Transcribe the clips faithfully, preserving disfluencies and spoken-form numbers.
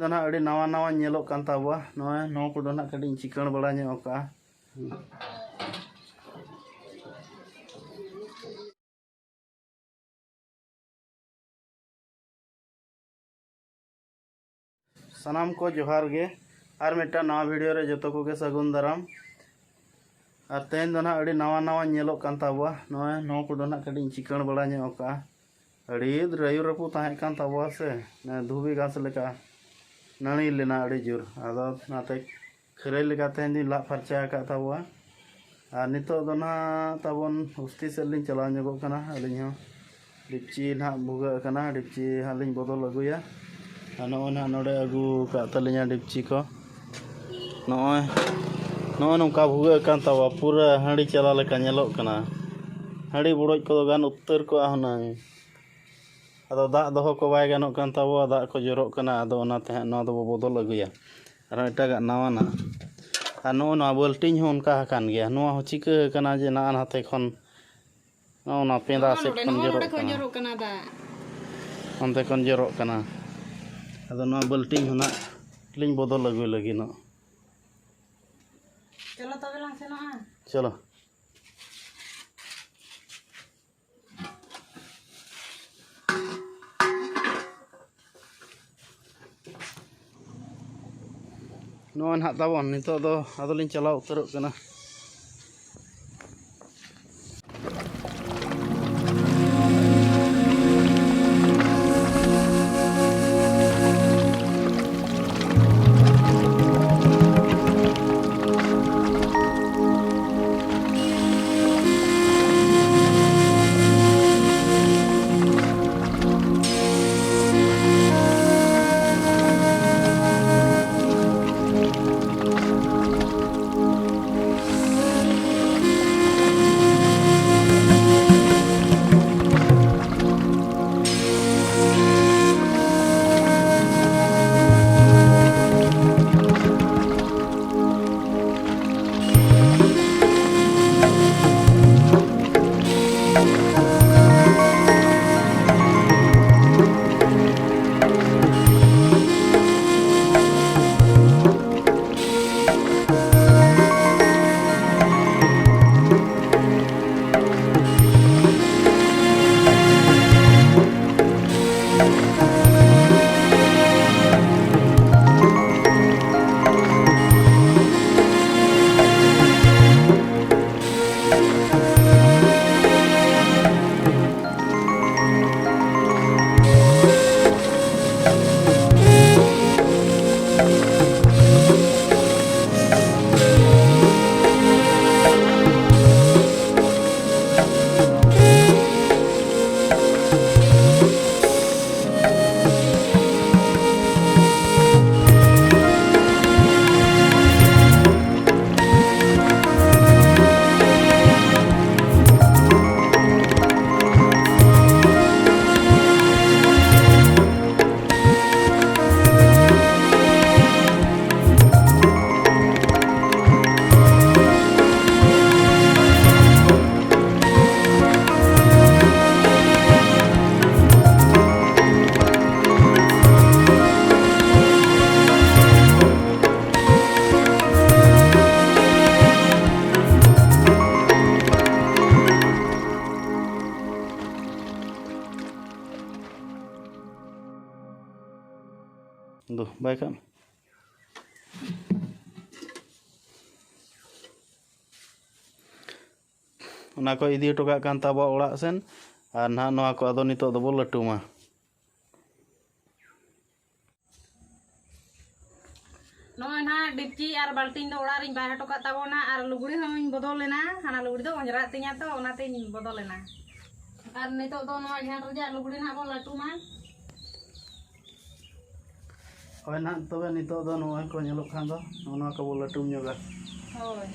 ᱫᱚ ᱱᱟᱦᱟᱜ ᱟᱹᱰᱤ ᱱᱟᱣᱟ ᱱᱟᱣᱟ ᱧᱮᱞᱚᱜ ᱠᱟᱱ ᱛᱟᱵᱚᱣᱟ᱾ ᱱᱚᱜᱼᱚᱭ ᱱᱚᱣᱟ ᱠᱚᱫᱚ ᱱᱟᱦᱟᱜ ᱠᱟᱹᱴᱤᱡ ᱤᱧ ᱪᱤᱠᱟᱹᱬ ᱵᱟᱲᱟ ᱧᱚᱜ ᱟᱠᱟᱜᱼᱟ᱾ ᱥᱟᱱᱟᱢ ᱠᱚ ᱡᱚᱦᱟᱨ ᱜᱮ᱾ ᱟᱨ ᱢᱤᱫᱴᱟᱝ ᱱᱟᱣᱟ video ᱨᱮ ᱡᱚᱛᱚ ᱠᱚᱜᱮ ᱥᱟᱹᱜᱩᱱ ᱫᱟᱨᱟᱢ᱾ ᱟᱨ ᱛᱮᱦᱮᱧ ᱫᱚ ᱱᱟᱦᱟᱜ ᱟᱹᱰᱤ ᱱᱟᱣᱟ ᱱᱟᱣᱟ ᱧᱮᱞᱚᱜ ᱠᱟᱱ ᱛᱟᱵᱚᱣᱟ᱾ ᱱᱚᱜᱼᱚᱭ ᱱᱚᱣᱟ ᱠᱚᱫᱚ ᱱᱟᱦᱟᱜ ᱠᱟᱹᱴᱤᱡ ᱤᱧ ᱪᱤᱠᱟᱹᱬ ᱵᱟᱲᱟ ᱧᱚᱜ ᱟᱠᱟᱜᱼᱟ᱾ ᱟᱹᱰᱤ ᱨᱟᱹᱭᱩ ᱨᱟᱹᱯᱩ ᱛᱟᱦᱮᱸ ᱠᱟᱱ ᱛᱟᱵᱚᱣᱟ ᱥᱮ, ᱚᱱᱮ ᱫᱷᱩᱵᱤ ᱜᱷᱟᱥ ᱞᱮᱠᱟ ᱱᱟᱹᱲᱤ ᱞᱮᱱᱟ ᱟᱹᱰᱤ ᱡᱳᱨ᱾ ᱟᱫᱚ ᱚᱱᱟᱛᱮ ᱠᱷᱟᱹᱨᱟᱹᱭ ᱞᱮᱠᱟ ᱛᱮᱦᱮᱧ ᱫᱚᱧ ᱞᱟᱜ ᱯᱷᱟᱨᱪᱟ ᱟᱠᱟᱫ ᱛᱟᱵᱚᱣᱟ᱾ ᱟᱨ ᱱᱤᱛᱚᱜ ᱫᱚ ᱱᱟᱦᱟᱜ ᱛᱟᱵᱚᱱ ᱩᱥᱛᱤ ᱥᱮᱫ ᱞᱤᱧ ᱪᱟᱞᱟᱣ ᱧᱚᱜᱚᱜ ᱠᱟᱱᱟ᱾ ᱟᱹᱞᱤᱧ ᱦᱚᱸ ᱰᱤᱯᱪᱤ ᱱᱟᱦᱟᱜ ᱵᱷᱩᱜᱟᱹᱜ ᱟᱠᱟᱱᱟ, ᱰᱤᱯᱪᱤ ᱦᱟᱸᱜ ᱞᱤᱧ ᱵᱚᱫᱚᱞ ᱟᱹᱜᱩᱭᱟ᱾ ᱟᱨ ᱱᱚᱜᱼᱚᱭ ᱱᱟᱦᱟᱜ ᱱᱚᱰᱮ ᱟᱹᱜᱩ ᱟᱠᱟᱫ ᱛᱟᱹᱞᱤᱧᱟ ᱰᱤᱯᱪᱤ ᱠᱚ᱾ ᱱᱚᱜᱼᱚᱭ, ᱱᱚᱜᱼᱚᱭ ᱱᱚᱝᱠᱟ ᱵᱷᱩᱜᱟᱹᱜ ᱟᱠᱟᱱ ᱛᱟᱵᱚᱣᱟ, ᱯᱩᱨᱟᱹ ᱦᱟᱺᱰᱤ ᱪᱟᱞᱟ ᱞᱮᱠᱟ ᱧᱮᱞᱚᱜ ᱠᱟᱱᱟ᱾ ᱦᱟᱺᱰᱤ ᱵᱚᱰᱚᱡ ᱠᱚᱫᱚ ᱜᱟᱱ ᱩᱛᱟᱹᱨ ᱠᱚᱜᱼᱟ ᱦᱩᱱᱟᱹᱝ᱾ ᱟᱫᱚ ᱫᱟᱜ ᱫᱚᱦᱚ ᱠᱚ ᱵᱟᱭ ᱜᱟᱱᱚᱜ ᱠᱟᱱ ᱛᱟᱵᱚᱣᱟ, ᱫᱟᱜ ᱠᱚ ᱡᱚᱨᱚᱜ ᱠᱟᱱᱟ᱾ ᱟᱫᱚ ᱚᱱᱟᱛᱮ ᱦᱟᱸᱜ ᱱᱚᱣᱟ ᱫᱚᱵᱚ ᱵᱚᱫᱚᱞ ᱟᱹᱜᱩᱭᱟ, ᱟᱨᱦᱚᱸ ᱮᱴᱟᱜᱟᱜ ᱱᱟᱣᱟᱱᱟᱜ᱾ ᱟᱨ ᱱᱚᱜᱼᱚ ᱱᱚᱣᱟ ᱵᱟᱹᱞᱴᱤᱱ ᱦᱚᱸ ᱚᱱᱠᱟ ᱟᱠᱟᱱ ᱜᱮᱭᱟ᱾ ᱱᱚᱣᱟ ᱦᱚᱸ ᱪᱤᱠᱟᱹ ᱟᱠᱟᱱᱟ ᱡᱮ ᱱᱟᱜᱼᱟ ᱱᱟᱛᱮ ᱠᱷᱚᱱ ᱱᱚᱜᱼᱚ ᱱᱚᱣᱟ ᱯᱮᱸᱫᱟ ᱱᱚᱜᱼᱚ ᱥᱮᱫ ᱱᱚᱰᱮ, ᱠᱷᱚᱱ ᱱᱚᱜᱼᱚ ᱡᱚᱨᱚᱜ ᱱᱚᱰᱮ ᱠᱷᱚᱱ ᱠᱟᱱᱟ᱾ ᱡᱚᱨᱚᱜ ᱠᱟᱱᱟ ᱫᱟᱜ᱾ ᱚᱱᱛᱮ ᱠᱷᱚᱱ ᱡᱚᱨᱚᱜ ᱠᱟᱱᱟ᱾ ᱟᱫᱚ ᱱᱚᱣᱟ ᱵᱟᱹᱞᱴᱤᱱ ᱦᱚᱸ ᱱᱟᱜ ᱞᱤᱧ ᱵᱚᱫᱚᱞ ᱟᱹᱜᱩᱭ ᱞᱟᱹᱜᱤᱫ ᱱᱚᱜ᱾ ᱪᱚᱞᱚ ᱛᱚᱵᱮ ᱞᱟᱝ ᱥᱮᱱᱚᱜᱼᱟ᱾ ᱪᱚᱞᱚ᱾ ᱱᱚᱜᱼᱚᱭ ᱱᱟᱦᱟᱜ ᱛᱟᱵᱚᱱ, ᱱᱤᱛᱚᱜ ᱫᱚ ᱟᱫᱚᱞᱤᱧ ᱪᱟᱞᱟᱣ ᱩᱛᱟᱹᱨᱚᱜ ᱠᱟᱱᱟ᱾ ᱵᱟᱭ ᱠᱟᱜ ᱢᱮ᱾ ᱚᱱᱟ ᱠᱚ ᱤᱫᱤ ᱦᱚᱴᱚ ᱠᱟᱜ ᱠᱟᱱ ᱛᱟᱵᱚᱣᱟ ᱚᱲᱟᱜ ᱥᱮᱱ᱾ ᱟᱨ ᱱᱟᱦᱟᱜ ᱱᱚᱣᱟ ᱠᱚ ᱟᱫᱚ ᱱᱤᱛᱚᱜ ᱫᱚᱵᱚ ᱞᱟᱹᱴᱩᱢᱟ᱾ ᱱᱚᱜᱼᱚᱭ ᱱᱟᱦᱟᱜ ᱰᱮᱠᱪᱤ ᱟᱨ ᱵᱟᱹᱞᱴᱤᱱ ᱫᱚ ᱚᱲᱟᱜ ᱨᱤᱧ ᱵᱟᱭ ᱦᱚᱴᱚ ᱠᱟᱜ ᱛᱟᱵᱚᱱᱟ, ᱟᱨ ᱞᱩᱜᱽᱲᱤ ᱦᱚᱸᱧ ᱵᱚᱫᱚᱞ ᱮᱱᱟ᱾ ᱦᱟᱱᱟ ᱞᱩᱜᱽᱲᱤ ᱫᱚ ᱚᱸᱡᱽᱨᱟᱜ ᱛᱤᱧᱟ, ᱛᱚ ᱚᱱᱟᱛᱤᱧ ᱵᱚᱫᱚᱞ ᱮᱱᱟ᱾ ᱟᱨ ᱱᱤᱛᱚᱜ ᱫᱚ ᱱᱚᱣᱟ ᱡᱷᱮᱸᱴ ᱨᱮᱭᱟᱜ ᱞᱩᱜᱽᱲᱤ ᱱᱟᱦᱟᱜ ᱵᱚᱱ ᱞᱟᱹᱴᱩᱢᱟ᱾ ᱦᱳᱭ ᱱᱟᱦᱟᱜ, ᱛᱚᱵᱮ ᱱᱤᱛᱚᱜ ᱫᱚ ᱱᱚᱜᱼᱚᱭ ᱠᱚ ᱧᱮᱞᱚᱜ ᱠᱷᱟᱱ ᱫᱚ ᱱᱚᱜᱼᱚ ᱱᱚᱣᱟ ᱠᱚᱵᱚ ᱞᱟᱹᱴᱩᱢ ᱧᱚᱜᱟ᱾ ᱦᱳᱭ᱾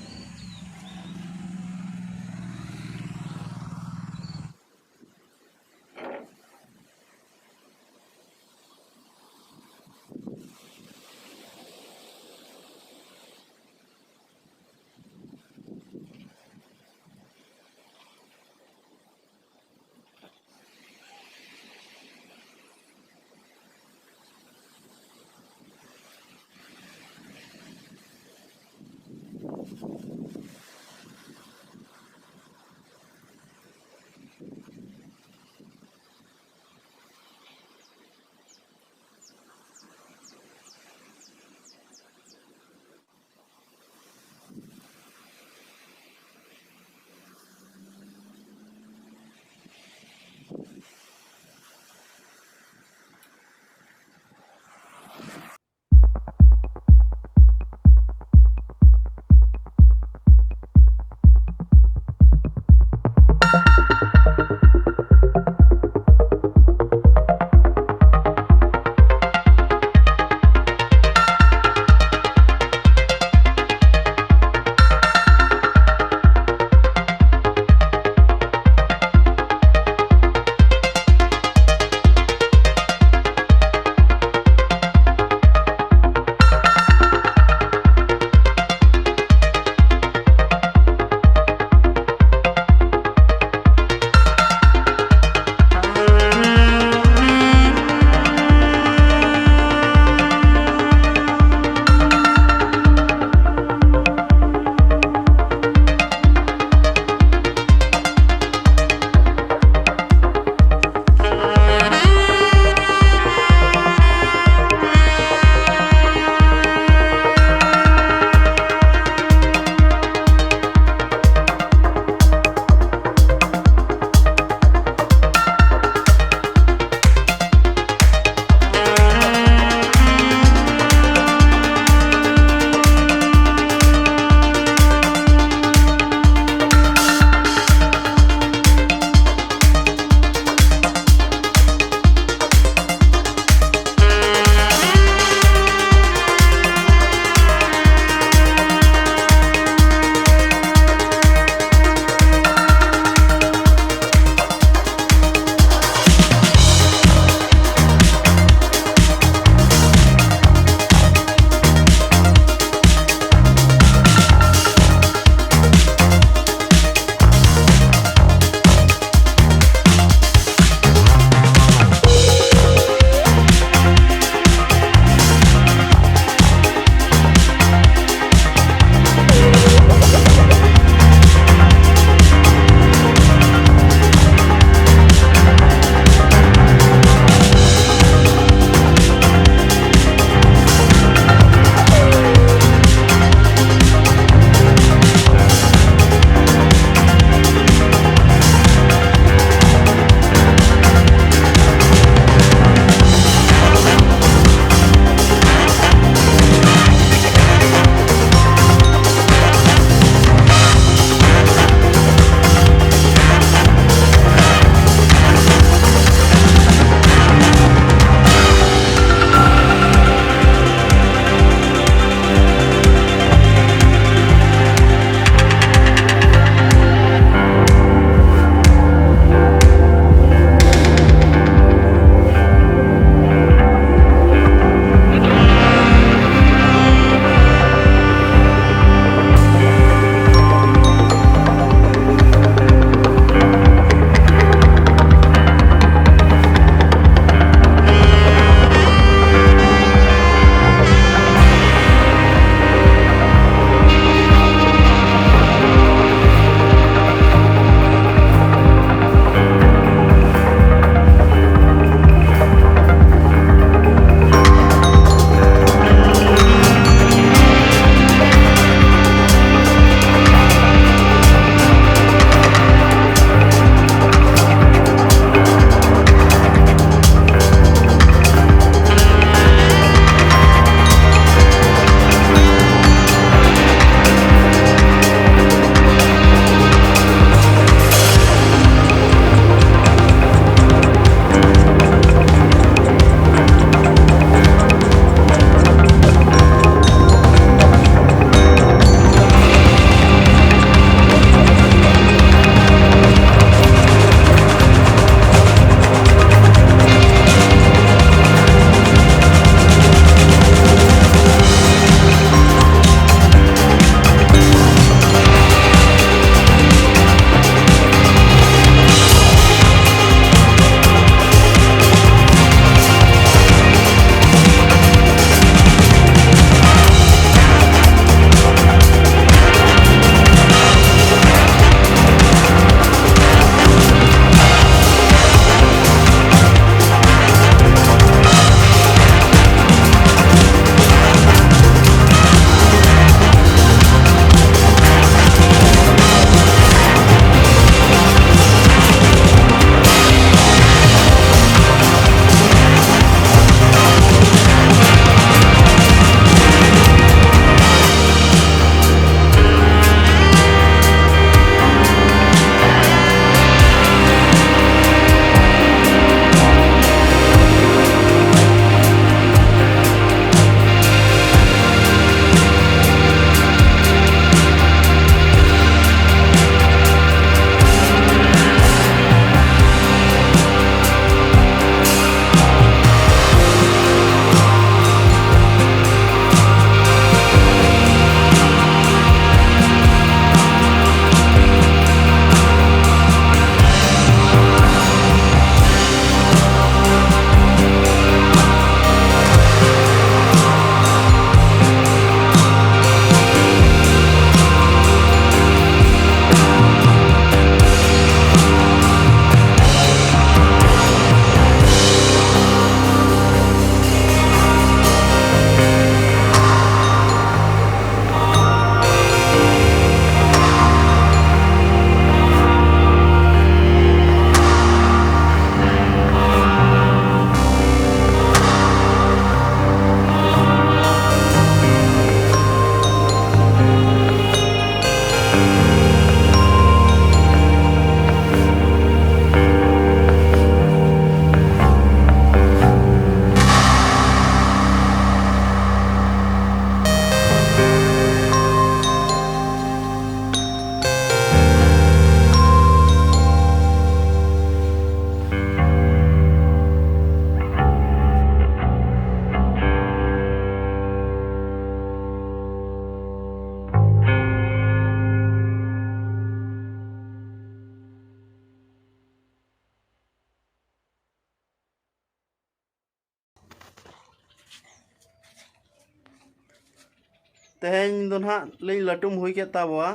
ᱛᱮᱦᱮᱧ ᱫᱚ ᱱᱟᱦᱟᱜ ᱞᱤᱧ ᱞᱟᱹᱴᱩᱢ ᱦᱩᱭ ᱠᱮᱫ ᱛᱟᱵᱚᱣᱟ᱾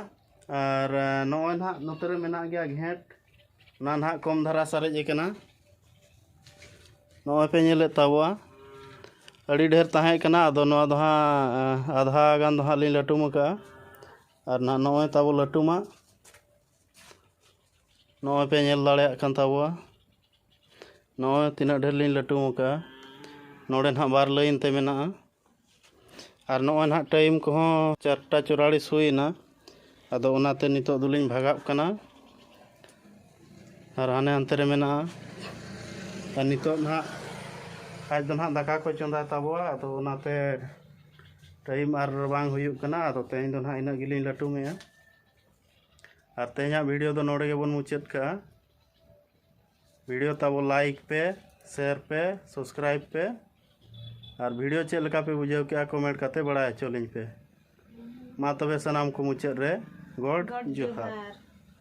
ᱟᱨ ᱱᱚᱜᱼᱚᱭ ᱱᱟᱦᱟᱜ ᱱᱚᱛᱮ ᱨᱮ ᱢᱮᱱᱟᱜ ᱜᱮᱭᱟ ᱜᱷᱮᱸᱴ, ᱚᱱᱟ ᱱᱟᱦᱟᱜ ᱠᱚᱢ ᱫᱷᱟᱨᱟ ᱥᱟᱨᱮᱡ ᱟᱠᱟᱱᱟ᱾ ᱱᱚᱜᱼᱚᱭ ᱯᱮ ᱧᱮᱞᱮᱫ ᱛᱟᱵᱚᱣᱟ, ᱟᱹᱰᱤ ᱰᱷᱮᱨ ᱛᱟᱦᱮᱸ ᱠᱟᱱᱟ᱾ ᱟᱫᱚ ᱱᱚᱣᱟ ᱫᱚ ᱦᱟᱸᱜ ᱟᱫᱷᱟ ᱜᱟᱱ ᱫᱚ ᱦᱟᱸᱜ ᱞᱤᱧ ᱞᱟᱹᱴᱩᱢ ᱟᱠᱟᱫᱼᱟ᱾ ᱟᱨ ᱱᱟᱦᱟᱜ ᱱᱚᱜᱼᱚᱭ ᱛᱟᱵᱚ ᱞᱟᱹᱴᱩᱢᱟᱜ, ᱱᱚᱜᱼᱚᱭ ᱯᱮ ᱧᱮᱞ ᱫᱟᱲᱮᱭᱟᱜ ᱠᱟᱱ ᱛᱟᱵᱚᱣᱟ, ᱱᱚᱜᱼᱚᱭ ᱛᱤᱱᱟᱹᱜ ᱰᱷᱮᱨ ᱞᱤᱧ ᱞᱟᱹᱴᱩᱢ ᱟᱠᱟᱫᱼᱟ᱾ ᱱᱚᱰᱮ ᱱᱟᱦᱟᱜ ᱵᱟᱨ ᱞᱟᱭᱤᱱ ᱛᱮ ᱢᱮᱱᱟᱜᱼᱟ᱾ ᱟᱨ ᱱᱚᱜᱼᱚᱭ ᱱᱟᱦᱟᱜ ᱴᱟᱭᱤᱢ ᱠᱚᱦᱚᱸ ᱪᱟᱨᱴᱟ ᱪᱩᱣᱟᱞᱤᱥ ᱦᱩᱭᱮᱱᱟ᱾ ᱟᱫᱚ ᱚᱱᱟᱛᱮ ᱱᱤᱛᱚᱜ ᱫᱚᱞᱤᱧ ᱵᱷᱟᱜᱟᱜ ᱠᱟᱱᱟ᱾ ᱟᱨ ᱦᱟᱱᱮ ᱦᱟᱱᱛᱮ ᱨᱮ ᱢᱮᱱᱟᱜᱼᱟ᱾ ᱟᱨ ᱱᱤᱛᱚᱜ ᱱᱟᱦᱟᱜ ᱟᱡ ᱫᱚ ᱱᱟᱦᱟᱜ ᱫᱟᱠᱟ ᱠᱚ ᱪᱚᱸᱫᱟᱭ ᱛᱟᱵᱚᱣᱟ᱾ ᱟᱫᱚ ᱚᱱᱟᱛᱮ ᱴᱟᱭᱤᱢ ᱟᱨ ᱵᱟᱝ ᱦᱩᱭᱩᱜ ᱠᱟᱱᱟ᱾ ᱟᱫᱚ ᱛᱮᱦᱮᱧ ᱫᱚ ᱱᱟᱦᱟᱜ ᱤᱱᱟᱹᱜ ᱜᱮᱞᱤᱧ ᱞᱟᱹᱴᱩᱢᱮᱜᱼᱟ᱾ ᱟᱨ ᱛᱮᱦᱮᱧᱟᱜ ᱵᱷᱤᱰᱤᱭᱳ ᱫᱚ ᱱᱚᱰᱮ ᱜᱮᱵᱚᱱ ᱢᱩᱪᱟᱹᱫ ᱠᱟᱜᱼᱟ᱾ ᱵᱷᱤᱰᱤᱭᱳ ᱛᱟᱵᱚ ᱞᱟᱭᱤᱠ ᱯᱮ, ᱥᱮᱭᱟᱨ ᱯᱮ, ᱥᱟᱵᱥᱠᱨᱟᱭᱤᱵ ᱯᱮ᱾ ᱟᱨ ᱵᱷᱤᱰᱤᱭᱳ ᱪᱮᱫ ᱞᱮᱠᱟ ᱯᱮ ᱵᱩᱡᱷᱟᱹᱣ ᱠᱮᱜᱼᱟ, ᱠᱚᱢᱮᱱᱴ ᱠᱟᱛᱮ ᱵᱟᱲᱟᱭ ᱦᱚᱪᱚ ᱞᱤᱧ ᱯᱮ᱾ ᱢᱟ ᱛᱚᱵᱮ ᱥᱟᱱᱟᱢ ᱠᱚ ᱢᱩᱪᱟᱹᱫ ᱨᱮ ᱜᱚᱰ ᱜᱚᱰ ᱡᱚᱦᱟᱨ᱾ ᱡᱚᱦᱟᱨ᱾